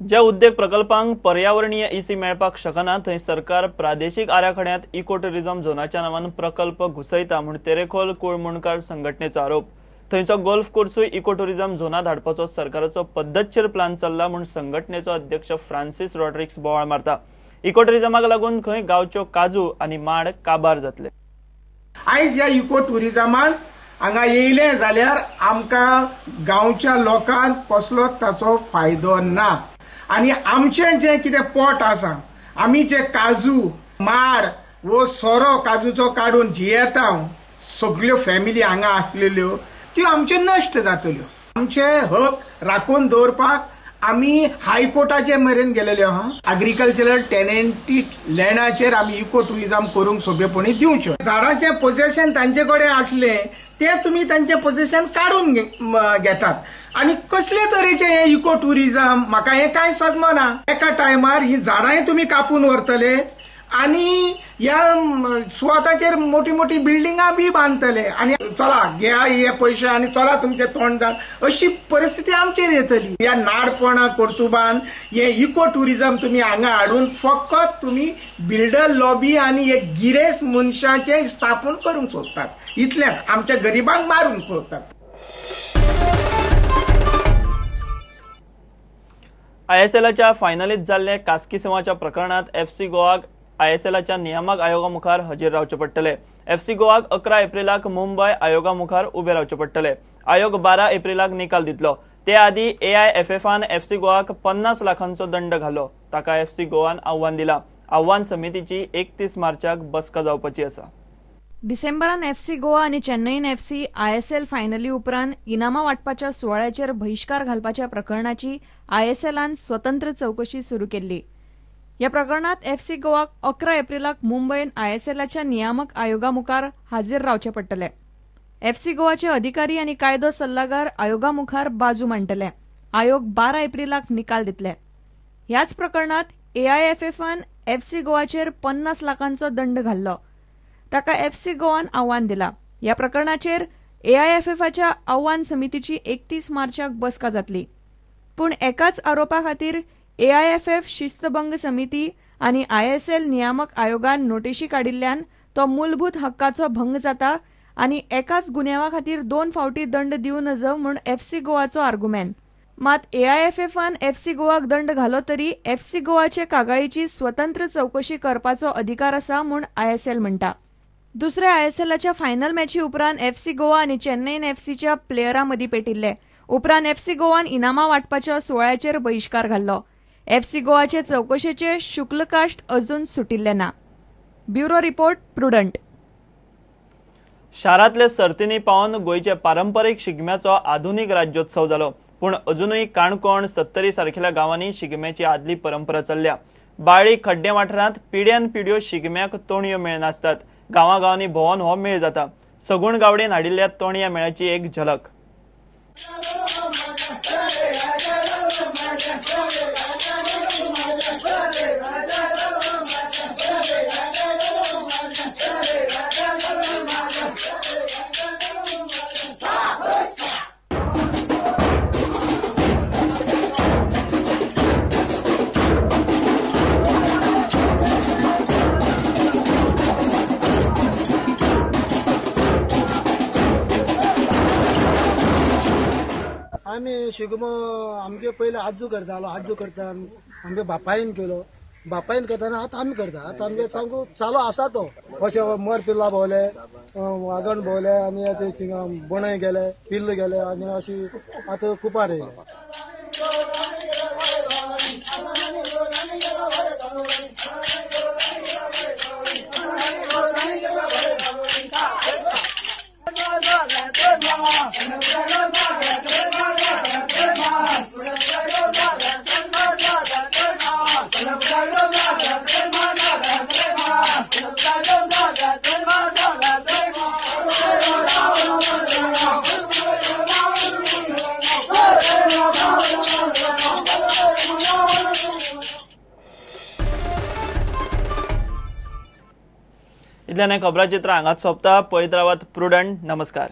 ज्या उद्देग प्रकल्पांक पर्यावरणीय ईसी मेळपाक शकना थंय सरकार प्रादेशीक आराखड्यांत इको टुरिझम झोनाच्या नांवान प्रकल्प घुसयता म्हूण तेरेखोल कुळमुणकार संघटनेचो आरोप। थंयचो गोल्फ कोर्सूय इको टुरिझम झोनात हाडपाचो सरकाराचो पद्दतशीर प्लान चल्ला म्हूण संघटनेचो अध्यक्ष फ्रांसिस रॉड्रिक्स बोवाळ मारता। इको टुरिझमाक लागून खंय गांवच्यो काजू आनी माड काबार जातले। आयज ह्या इको टुरिझमान हांगा येयले जाल्यार आमकां गांवच्या लोकांक कसलोच ताचो फायदो ना आनी आमचें जें कितें पोट आसा, आमी जे काजू माड वो सोरो काजूचो काडून जियेता, सगल्यो फॅमिली हांगा आसलेल्यो त्यो आमच्यो नश्ट जातल्यो। आमचे हक राखून दवरपाक आमी हायकोर्टाचे मेरेन गेलेले आहा। एग्रीकल्चरल टेनेंटी लँडाचेर आमी इको टुरिझम करूंक सोंपेपणी दिवच्यो। झाडांचें पोजेशन तांचे कडेन आसलें तें तुमी तांचें पोजेशन काडून घेतात आनी कसले तरेचें हें इको टुरिझम म्हाका हें कांय समजना। एका टायमार हीं झाडांय तुमी कापून व्हरतले आनी ह्या सुवाताचेर मोटी मोटी बिल्डिंगां बी बांदतले आनी चला घ्या हे पयशे आनी चला तुमचें तोंड जाण, अशी परिस्थिती आमचेर येतली। ह्या नाडपणा कर्तुबान हे इको टुरिझम तुमी हांगा हाडून फकत तुमी बिल्डर लॉबी आनी एक गिरेस्त मनशाचें स्थापन करूंक सोदतात, इतल्यान आमच्या गरिबांक मारूंक सोदतात। आयएसएलाच्या फायनलीत जाल्ल्या कास्कीसिंवाच्या प्रकरणात एफसी गोवाक आयएसएलाच्या नियामक आयोगा मुखार हजीर रावचे पडटले। एफसी गोवाक 11 एप्रिलाक मुंबय आयोगा मुखार उबे रावचे पडटले। आयोग 12 एप्रिलाक निकाल दितलो। ते आदी एआयएफएफान एफसी गोवाक 50 लाखांचो दंड घालो। ताका एफसी गोवान आव्हान दिला। आव्हान समितीची 31 मार्चाक बसका जावपाची आसा। डिसेंबरान एफसी गोवा आनी चेन्नईन एफसी आयएसएल फायनली उपरांत इनामां वांटपाच्या सुवाळ्याचेर बहिश्कार घालपाच्या प्रकरणाची आयएसएलान स्वतंत्र चवकशी सुरू केल्ली। ह्या प्रकरणात एफसी गोवाक 11 एप्रिलाक मुंबयन आयएसएलाच्या नियामक आयोगा मुखार हाजीर रावचे पडटले। एफसी गोवाचे अधिकारी आनी कायदो सल्लागार आयोगा मुखार बाजू मांडटले। आयोग 12 एप्रिलाक निकाल दितले। ह्याच प्रकरणात एआयएफएफान एफसी गोवाचेर 50 लाखांचो दंड घाल्लो। ताका एफसी गोवान आव्हान दिला। ह्या प्रकरणाचेर एआयएफएफाच्या आव्हान समितीची 31 मार्चाक बसका जातली। पूण एकाच आरोपा खातीर एआयएफएफ शिस्तभंग समिती आनी आयएसएल नियामक आयोगान नोटिशी काडिल्ल्यान तो मूलभूत हक्काचो भंग जाता आनी एकाच गुन्यांवा खातीर 2 फावटी दंड दिवं नजो म्हूण एफसी गोवाचो आर्गुमेंत। मात एआयएफएफान एफसी गोवाक दंड घालो तरी एफसी गोवाचे कागाळीची स्वतंत्र चवकशी करपाचो अधिकार आसा म्हूण आयएसएल म्हणटा। दुसऱ्या आयएसएलाच्या फायनल मॅची उपरांत एफसी गोवा आनी चेन्नईन एफसीच्या प्लेयरां मदीं पेटिल्ले। उपरांत एफसी गोवान इनामां वांटपाच्या सुवाळ्याचेर बहिश्कार घाल्लो। एफसी गोवाचे चवकशेचे शुक्लकाश्ट अजून सुटिल्ले ना। Bureau report, Prudent. शारांतले सर्तींनी पावन गोंयचे पारंपरीक शिगम्याचो आधुनीक राज्योत्सव जालो। पूण अजुनूय काणकोण, सत्तरी सारखेल्या गांवांनी शिगम्याची आदली परंपरा चल्ल्या। बाळी खड्डे वाठारांत पिड्यान पिड्यो शिगम्याक तोणयो मेळ नासतात। गांवागांवांनी भोंवन हो मेळ जाता। सगुण गावडेन हाडिल्ल्या तोणया मेळाची एक झलक। आमी शिगमो आमगे पयले आजू करतालो, आजू करता आमगे बापायन केलो, बापायन करतना आतां आमी करता। आतां आमगे सामको चालू आसा तो अशें मोर पिल्ला भोंवले, वागण भोंवले आनी ते बोणय गेले, पिल्ल गेले आनी अशी आतां कुपार येयले। इतल्यान खबराचित्र हांगाच सोंपता। पळयत रावात प्रुडंट। नमस्कार।